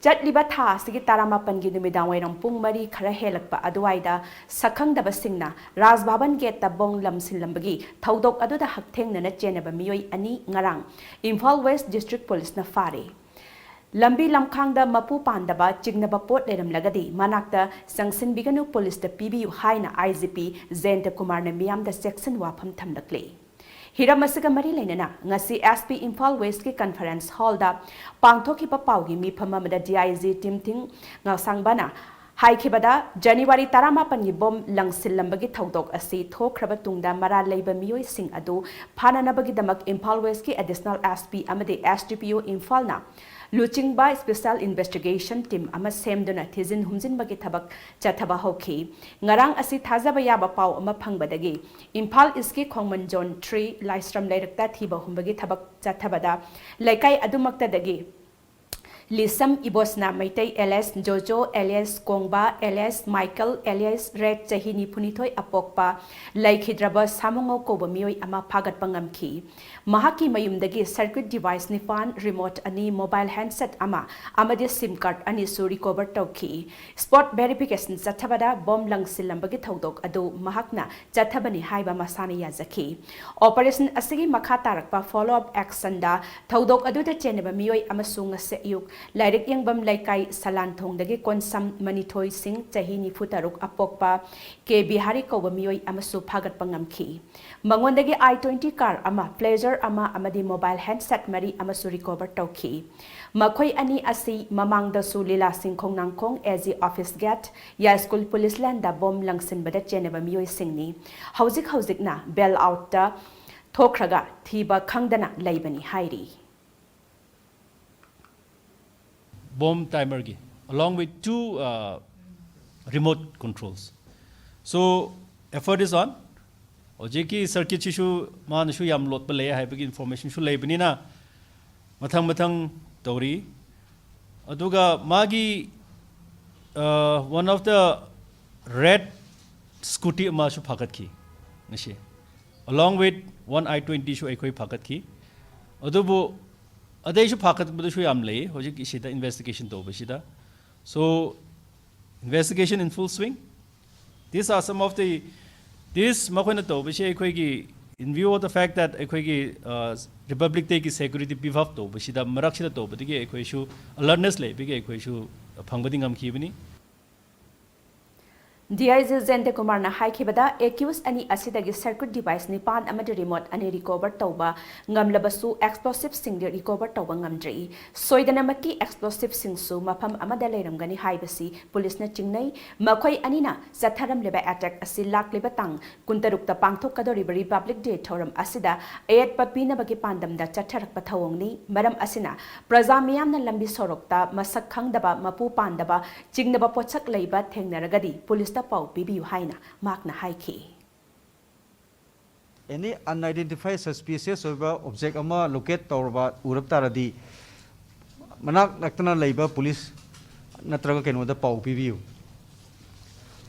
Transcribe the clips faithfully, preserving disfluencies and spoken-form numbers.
ꯆꯠꯂꯤꯕ ꯊꯥ ꯑꯁꯤꯒꯤ ꯇꯔꯥꯃꯥꯄꯟꯒꯤ ꯅꯨꯃꯤꯗꯥꯡꯋꯥꯏꯔꯝ ꯄꯨꯡ ꯃꯔꯤ ꯈꯔ ꯍꯦꯜꯂꯛꯄ ꯑꯗꯨꯋꯥꯏꯗ ꯁꯛꯈꯪꯗꯕꯁꯤꯡꯅ ꯔꯥꯖ ꯚꯕꯟ ꯒꯦꯠꯇ ꯕꯣꯝ ꯂꯪꯁꯤꯜꯂꯝꯕꯒꯤ ꯊꯧꯗꯣꯛ ꯑꯗꯨꯗ ꯍꯛꯊꯦꯡꯅꯅ ꯆꯦꯟꯅꯕ ꯃꯤꯑꯣꯏ ꯑꯅꯤ ꯉꯔꯥꯡ ꯏꯝꯐꯥꯜ ꯋꯦꯁ ꯗꯤꯁꯇ꯭ꯔꯤꯛ ꯄꯨꯂꯤꯁꯅ ꯐꯥꯔꯦ꯫ ꯂꯝꯕꯤ ꯂꯝꯈꯥꯡꯗ ꯃꯄꯨ ꯄꯥꯟꯗꯕ ꯆꯤꯡꯅꯕ ꯄꯣꯠ ꯂꯩꯔꯝꯂꯒꯗꯤ ꯃꯅꯥꯛꯇ ꯆꯪꯁꯤꯟꯕꯤꯒꯅꯨ, ꯄꯨꯂꯤꯁꯇ ꯄꯤꯕꯤꯌꯨ ꯍꯥꯏꯅ ꯑꯥꯏ ꯖꯤ ꯄꯤ ꯖꯌꯟꯇ ꯀꯨꯃꯥꯔꯅ ꯃꯤꯌꯥꯝꯗ ꯆꯦꯛꯁꯤꯟ ꯋꯥꯐꯝ ꯊꯝꯂꯛꯂꯤ꯫ ꯍꯤꯔꯝ ꯑꯁꯤꯒ ꯃꯔꯤ ꯂꯩꯅꯅ ꯉꯁꯤ ꯑꯦꯁ ꯄꯤ ꯏꯝꯐꯥꯜ ꯋꯦꯁꯀꯤ ꯀꯟꯐꯔꯦꯟꯁ ꯍꯣꯜꯗ ꯄꯥꯡꯊꯣꯛꯈꯤꯕ ꯄꯥꯎꯒꯤ ꯃꯤꯐꯝ ꯑꯃꯗ ꯗꯤ ꯑꯥꯏ ꯖꯤ ꯇꯤꯝꯊꯤꯡ ꯉꯥꯁꯥꯡꯕꯅ ꯍꯥꯏꯈꯤꯕꯗ, ꯖꯅꯋꯥꯔꯤ ꯇꯔꯥꯃꯥꯄꯟꯒꯤ ꯕꯣꯝ ꯂꯪꯁꯤꯜꯂꯝꯕꯒꯤ ꯊꯧꯗꯣꯛ ꯑꯁꯤ ꯊꯣꯛꯈ꯭ꯔꯕ ꯇꯨꯡꯗ ꯃꯔꯥꯜ ꯂꯩꯕ ꯃꯤꯑꯣꯏꯁꯤꯡ ꯑꯗꯨ ꯐꯥꯅꯅꯕꯒꯤꯗꯃꯛ ꯏꯝꯐꯥꯜ ꯋꯦꯁꯀꯤ ꯑꯦꯗꯤꯁꯅꯦꯜ ꯑꯦꯁ ꯄꯤ ꯑꯃꯗꯤ ꯑꯦꯁ ꯗꯤ ꯄꯤ ꯑꯣ ꯏꯝꯐꯥꯜꯅ ꯂꯨꯆꯤꯡꯕ ꯁ꯭ꯄꯦꯁꯦꯜ ꯏꯟꯚꯦꯁꯇꯤꯒꯦꯁꯟ ꯇꯤꯝ ꯑꯃ ꯁꯦꯝꯗꯨꯅ ꯊꯤꯖꯤꯟ ꯍꯨꯝꯖꯤꯟꯕꯒꯤ ꯊꯕꯛ ꯆꯠꯊꯕ ꯍꯧꯈꯤ꯫ ꯉꯔꯥꯡ ꯑꯁꯤ ꯊꯥꯖꯕ ꯌꯥꯕ ꯄꯥꯎ ꯑꯃ ꯐꯪꯕꯗꯒꯤ ꯏꯝꯐꯥꯜ ꯏꯁꯀꯤ ꯈꯣꯡꯃꯟ ꯖꯣꯟ ꯊ꯭ꯔꯤ ꯂꯥꯏꯁ꯭ꯔꯝ ꯂꯩꯔꯛꯇ ꯊꯤꯕ ꯍꯨꯝꯕꯒꯤ ꯊꯕꯛ ꯆꯠꯊꯕꯗ ꯂꯩꯀꯥꯏ ꯑꯗꯨꯃꯛꯇꯗꯒꯤ Lisham Ibosana Meitei alias Jojo alias Kongba alias Michael alias ꯔꯦꯠ, ꯆꯍꯤ ꯅꯤꯐꯨꯅꯤꯊꯣꯏ ꯑꯄꯣꯛꯄ, ꯂꯩꯈꯤꯗ꯭ꯔꯕ ꯁꯥꯃꯨꯉꯧ ꯀꯧꯕ ꯃꯤꯑꯣꯏ ꯑꯃ ꯐꯥꯒꯠꯄ ꯉꯝꯈꯤ꯫ ꯃꯍꯥꯛꯀꯤ ꯃꯌꯨꯝꯗꯒꯤ ꯁꯔꯀ꯭ꯌꯨꯠ ꯗꯤꯚꯥꯏꯁ ꯅꯤꯄꯥꯟ, ꯔꯤꯃꯣꯠ ꯑꯅꯤ, ꯃꯣꯕꯥꯏꯜ ꯍꯦꯟꯗꯁꯦꯠ ꯑꯃ ꯑꯃꯗꯤ ꯁꯤꯝ ꯀꯥꯔꯗ ꯑꯅꯤꯁꯨ ꯔꯤꯀꯣꯚꯔ ꯇꯧꯈꯤ꯫ ꯁ꯭ꯄꯣꯠ ꯚꯦꯔꯤꯐꯤꯀꯦꯁꯟ ꯆꯠꯊꯕꯗ ꯕꯣꯝ ꯂꯪꯁꯤꯜꯂꯝꯕꯒꯤ ꯊꯧꯗꯣꯛ ꯑꯗꯨ ꯃꯍꯥꯛꯅ ꯆꯠꯊꯕꯅꯤ ꯍꯥꯏꯕ ꯃꯁꯥꯅ ꯌꯥꯖꯈꯤ꯫ ꯑꯣꯄꯔꯦꯁꯟ ꯑꯁꯤꯒꯤ ꯃꯈꯥ ꯇꯥꯔꯛꯄ ꯐꯣꯂꯣ ꯑꯞ ꯑꯦꯛꯁꯟꯗ ꯊꯧꯗꯣꯛ ꯑꯗꯨꯗ ꯆꯦꯟꯅꯕ ꯃꯤꯑꯣꯏ ꯑꯃꯁꯨ ꯉꯁꯤ ꯑꯌꯨꯛ ꯂꯥꯏꯔꯤꯛ ꯌꯦꯡꯕꯝ ꯂꯩꯀꯥꯏ ꯁꯂꯥꯟꯊꯣꯡꯗꯒꯤ ꯀꯣꯟꯁꯝ ꯃꯅꯤꯊꯣꯏ ꯁꯤꯡ, ꯆꯍꯤ ꯅꯤꯐꯨꯇꯔꯨꯛ ꯑꯄꯣꯛꯄ, ꯀꯦ ꯕꯤꯍꯥꯔꯤ ꯀꯧꯕ ꯃꯤꯑꯣꯏ ꯑꯃꯁꯨ ꯐꯥꯒꯠꯄ ꯉꯝꯈꯤ꯫ ꯃꯉꯣꯟꯗꯒꯤ ꯑꯥꯏ ꯇ꯭ꯋꯦꯟꯇꯤ ꯀꯥꯔ ꯑꯃ, ꯄ꯭ꯂꯦꯖꯔ ꯑꯃ ꯑꯃꯗꯤ ꯃꯣꯕꯥꯏꯜ ꯍꯦꯟꯗꯁꯦꯠ ꯃꯔꯤ ꯑꯃꯁꯨ ꯔꯤꯀꯣꯚꯔ ꯇꯧꯈꯤ꯫ ꯃꯈꯣꯏ ꯑꯅꯤ ꯑꯁꯤ ꯃꯃꯥꯡꯗꯁꯨ Lila Singkhong Nangkhong A G office gate, Yaiskul police lane ꯕꯣꯝ ꯂꯪꯁꯤꯟꯕꯗ ꯆꯦꯟꯅꯕ ꯃꯤꯑꯣꯏꯁꯤꯡꯅꯤ꯫ ꯍꯧꯖꯤꯛ ꯍꯧꯖꯤꯛꯅ ꯕꯦꯜ ꯑꯥꯎꯠꯇ ꯊꯣꯛꯈ꯭ꯔꯒ ꯊꯤꯕ ꯈꯪꯗꯅ ꯂꯩꯕꯅꯤ ꯍꯥꯏꯔꯤ꯫ Bomb timerꯒꯤ, along with two uh, remote controls. So effort is on. ꯍꯧꯖꯤꯛꯀꯤ ꯁꯔꯀ꯭ꯌꯨꯠꯁꯤꯁꯨ ꯃꯥꯅꯁꯨ ꯌꯥꯝ ꯂꯣꯠꯄ ꯂꯩ ꯍꯥꯏꯕꯒꯤ ꯏꯟꯐꯣꯔꯃꯦꯁꯟꯁꯨ ꯂꯩꯕꯅꯤꯅ ꯃꯊꯪ ꯃꯊꯪ ꯇꯧꯔꯤ꯫ ꯑꯗꯨꯒ ꯃꯥꯒꯤ uh, one of the red scooty ꯑꯃꯁꯨ ꯐꯥꯒꯠꯈꯤ ꯉꯁꯤ, along with one I twentyꯁꯨ ꯑꯩꯈꯣꯏ ꯐꯥꯒꯠꯈꯤ꯫ ꯑꯗꯨꯕꯨ ꯑꯇꯩꯁꯨ ꯐꯥꯒꯠꯄꯗꯁꯨ ꯌꯥꯝ ꯂꯩ ꯍꯧꯖꯤꯛ ꯁꯤꯗ investigation ꯇꯧꯕꯁꯤꯗ꯫ So, investigation in full swing. These are some of the, this ꯃꯈꯣꯏꯅ ꯇꯧꯕꯁꯤ ꯑꯩꯈꯣꯏꯒꯤ, in view of the fact that ꯑꯩꯈꯣꯏꯒꯤ Republic Dayꯒꯤ security beef up ꯇꯧꯕꯁꯤꯗ, ꯃꯔꯛꯁꯤꯗ ꯇꯧꯕꯗꯒꯤ ꯑꯩꯈꯣꯏꯁꯨ alertness ꯂꯩꯕꯒꯤ ꯑꯩꯈꯣꯏꯁꯨ ꯐꯪꯕꯗꯤ ꯉꯝꯈꯤꯕꯅꯤ꯫ DIG ꯖꯌꯟꯇ ꯀꯨꯃꯥꯔꯅ ꯍꯥꯏꯈꯤꯕꯗ, accused ꯑꯅꯤ ꯑꯁꯤꯗꯒꯤ circuit device ꯅꯤꯄꯥꯟ ꯑꯃꯗꯤ remote ꯑꯅꯤ recover ꯇꯧꯕ ꯉꯝꯂꯕꯁꯨ, explosiveꯁꯤꯡꯗꯤ recover ꯇꯧꯕ ꯉꯝꯗ꯭ꯔꯤ꯫ ꯁꯣꯏꯗꯅꯃꯛꯀꯤ explosiveꯁꯤꯡꯁꯨ ꯃꯐꯝ ꯑꯃꯗ ꯂꯩꯔꯝꯒꯅꯤ ꯍꯥꯏꯕꯁꯤ ꯄꯨꯂꯤꯁꯅ ꯆꯤꯡꯅꯩ꯫ ꯃꯈꯣꯏ ꯑꯅꯤꯅ ꯆꯠꯊꯔꯝꯂꯤꯕ attack ꯑꯁꯤ ꯂꯥꯛꯂꯤꯕ ꯇꯥꯡ ꯀꯨꯟꯇꯔꯨꯛꯇ ꯄꯥꯡꯊꯣꯛꯀꯗꯧꯔꯤꯕ Republic Day ꯊꯧꯔꯝ ꯑꯁꯤꯗ ꯑꯌꯦꯠꯄ ꯄꯤꯅꯕꯒꯤ ꯄꯥꯟꯗꯝꯗ ꯆꯠꯊꯔꯛꯄ ꯊꯧꯑꯣꯡꯅꯤ꯫ ꯃꯔꯝ ꯑꯁꯤꯅ, ꯄ꯭ꯔꯖꯥ ꯃꯤꯌꯥꯝꯅ ꯂꯝꯕꯤ ꯁꯣꯔꯣꯛꯇ ꯃꯁꯛ ꯈꯪꯗꯕ, ꯃꯄꯨ ꯄꯥꯟꯗꯕ, ꯆꯤꯡꯅꯕ ꯄꯣꯠꯁꯛ ꯂꯩꯕ ꯊꯦꯡꯅꯔꯒꯗꯤ ꯄꯨꯂꯤꯁꯇ ꯄꯥꯎ ꯄꯤꯕꯤꯌꯨ ꯍꯥꯏꯅ ꯃꯍꯥꯛꯅ ꯍꯥꯏꯈꯤ꯫ Any unidentified suspicious ꯑꯣꯏꯕ object ꯑꯃ locate ꯇꯧꯔꯕ, ꯎꯔꯕ ꯇꯥꯔꯗꯤ, ꯃꯅꯥꯛ ꯅꯛꯇꯅ ꯂꯩꯕ ꯄꯨꯂꯤꯁ ꯅꯠꯇ꯭ꯔꯒ ꯀꯩꯅꯣꯗ ꯄꯥꯎ ꯄꯤꯕꯤꯌꯨ꯫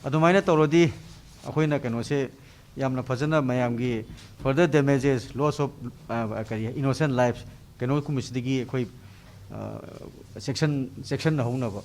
ꯑꯗꯨꯃꯥꯏꯅ ꯇꯧꯔꯗꯤ ꯑꯩꯈꯣꯏꯅ ꯀꯩꯅꯣꯁꯦ ꯌꯥꯝꯅ ꯐꯖꯅ ꯃꯌꯥꯝꯒꯤ further damages, loss of, ꯑ, ꯀꯔꯤ, innocent lives, ꯀꯩꯅꯣꯒꯨꯝꯕꯁꯤꯗꯒꯤ ꯑꯩꯈꯣꯏ, ꯑ, ꯆꯦꯛꯁꯤꯟ-, ꯆꯦꯛꯁꯤꯟꯅꯍꯧꯅꯕ꯫